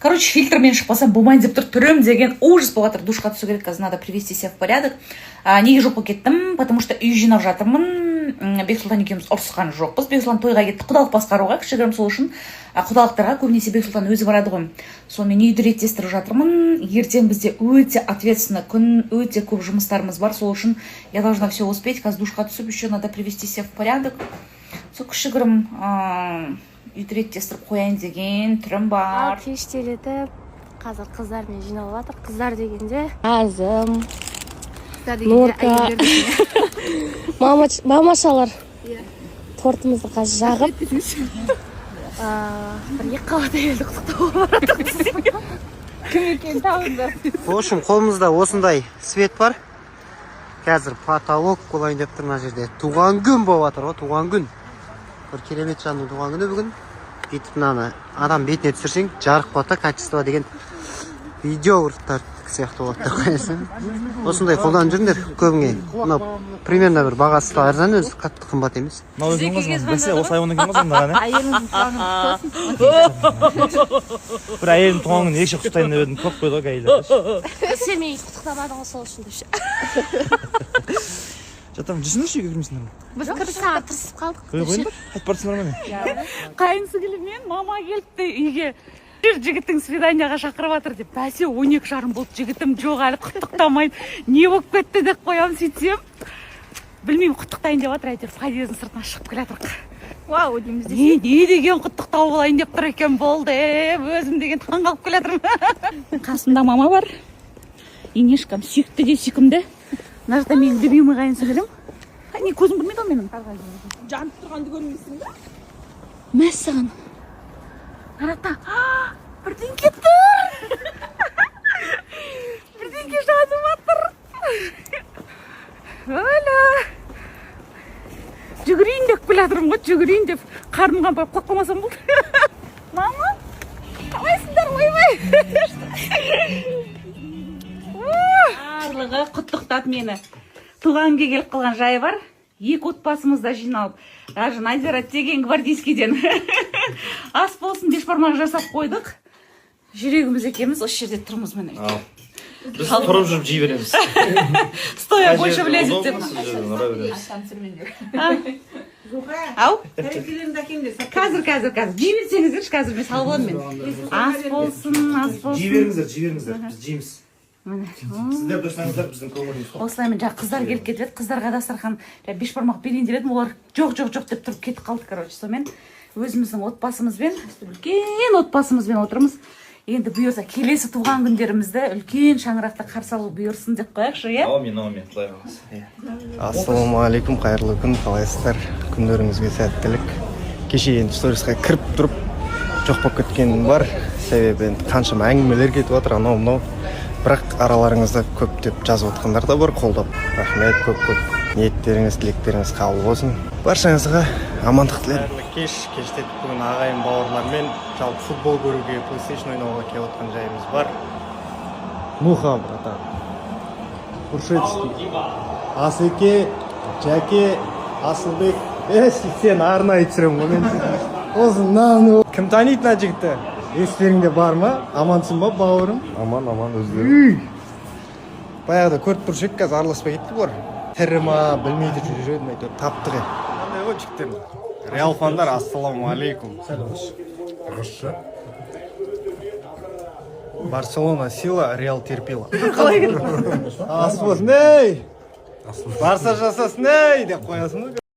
Короче, фильтрмен шықпасам, болмайын деп тұр түрім деген, ужас болып жатыр. Душқа түсу керек қазір, надо привести себя в порядок. Неге жоқ болып кеттім? Потому что үй жинап жатырмын. Бексұлтан екеуміз ұрысқан жоқпыз. Бексұлтан тойға кетті, құдалық басқаруға кішігірім. Сол үшін құдалықтарға көбінесе Бексұлтан өзі барады ғой. Сонымен үйді реттестіріп жатырмын. Ертең бізде өте ответственный күн, өте көп жұмыстарымыз бар. Сол үшін я должна все успеть. Қазір душқа түсіп, еще надо привести себя в порядок. Сол кішігірім үйді реттестіріп қояйын деген түрім Ал бар. Кештелетіп қазір қыздармен жиналып жатыр. Қыздар дегенде Әзім, Нурка, мама, мамашалар. Тортымызды қазір жағып, бір екі қабат әйелді құттықтауға баратық десең. Кім екенін табыңдар. В общем, қолымызда осындай свет бар. Қазір потолок болайын деп тұр мына жерде. Туған күн болып жатыр ғой, туған күн. Бір керемет жанның туған күні бүгін. Бүйтіп мынаны адам бетіне түсірсең, жарық болады да, качество деген видеографтар сияқты болады деп қоясың. Осындай қолданып жүріңдер көбіңе. Мынау примерно бір бағасы да арзан өзі, қатты қымбат емес. Мынау екен ғой звонда. Бәсе, осы айуан екен ғой звондаған, иә. Әйеліңіздің туған күнін құтты болсын. Бір әйелімнің туған күнін ерекше құттықтайын деп едім, көп қойды ғой гаилер. Сен мені құттықтамадың ғой, сол үшін депші. Жатамын, жүрсіңдерші, үйге кірмейсіңдер ме? Біз кіріп, саған тырысып қалдық. Қоя қойыңдар, қайтып барсыңдар ма, не? Қайын сіңілім, мама келіпті үйге. Жүр, жігітің свиданияға шақырып жатыр деп. Бәсе, 12:30 болды, жігітім жоқ әлі, құттықтамайды, не болып кетті деп қоямын. Сөйтсем, білмеймін, құттықтайын деп жатыр әйтеуір. Подъездің сыртына шығып келе жатырмық. Вау дейміз. Не деген құттықтау болайын деп тұр екен болды деп, өзім деген таңқалып келе жатырмын. Қасымда мама бар, енешкам, сүйікті де сүйкімді. Мына жақта менің любимый қайын сіңілім. Не, көзім көрмейді ғой менің. Жанып тұрғанды көрмейсің ба? Мәссаған, ана жақта бірдеңке тұр, бірдеңке жанып жатыр. Оля, жүгірейін деп келе жатырмын ғой, жүгірейін деп. Қарным қампайып құлап қалмасам болды. Мама, қалайсыңдар? Ойбай, барлығы құттықтады мені. Туған күнге келіп қалған жайы бар. Екі отбасымыз да жиналып, даже Надира деген Гвардейскийден ас болсын, бешбармақ жасап қойдық. Жүрегіміз екеуміз осы жерде тұрмыз, міне. Ал біз тұрып жүріп жей береміз. Стоя больше влезет деп. Сол жерден ұра береміз. Ау, қазір, қазір, қазір жей берсеңіздерші, қазір мен салып аламын. Мен ас болсын, ас Жей болсын. беріңіздер, жей беріңіздер, біз жейміз. Міне. Сіздер тұрсаңыздар, біздің көңіліміз тоқ. Осылай мен жаңа қыздар келіп кетіп еді, қыздарға дастархан, жаңа бешбармақ берейін деп едім, олар «жоқ, жоқ, жоқ» деп тұрып кетіп қалды. Короче, сонымен өзіміздің отбасымызбен, үлкен отбасымызбен отырмыз. Енді бұйырса, келесі туған күндерімізді үлкен шаңырақта қарсы алу бұйырсын деп қояйықшы, иә. Аумин, аумин, құдай қаласа, иә. Ассалаумағалейкум, қайырлы күн! Қалайсыздар? Күндеріңізге сәттілік! Кеше енді сторисқа кіріп тұрып, жоқ болып кеткенім бар. Себебі енді қаншама әңгімелер кетіп жатыр, анау мынау, бірақ араларыңызда көптеп жазып жатқандар да бар қолдап. Рахмет көп көп, ниеттеріңіз, тілектеріңіз қабыл болсын. Баршаңызға амандық тілермін. Қайырлы кеш! Кештетіп бүгін ағайын бауырлармен жалпы футбол көруге, PlayStation ойнауға келіп жатқан жайымыз бар. Муха, братан, Куршецкий, Асеке, Жәке, Асылбек. Е, сені арнайы түсіремін ғой мен осы мынаны. Кім таниды мына жігітті? Естеріңде бар ма? Амансың ба, бауырым? Аман, аман, өздері. Үй. Баяғыда көріп тұршы едік, қазір араласпай кетті бұлар. Тірі ма, білмей де жүр едім, әйтеуір таптық. Е, қандай ғой, жігіттер, Реал фандар, ассалаумағалейкум! Орысша. Барселона сила, Реал терпила. Ас болсын, ей! Барса жасасын, ей, деп қоясың ғой.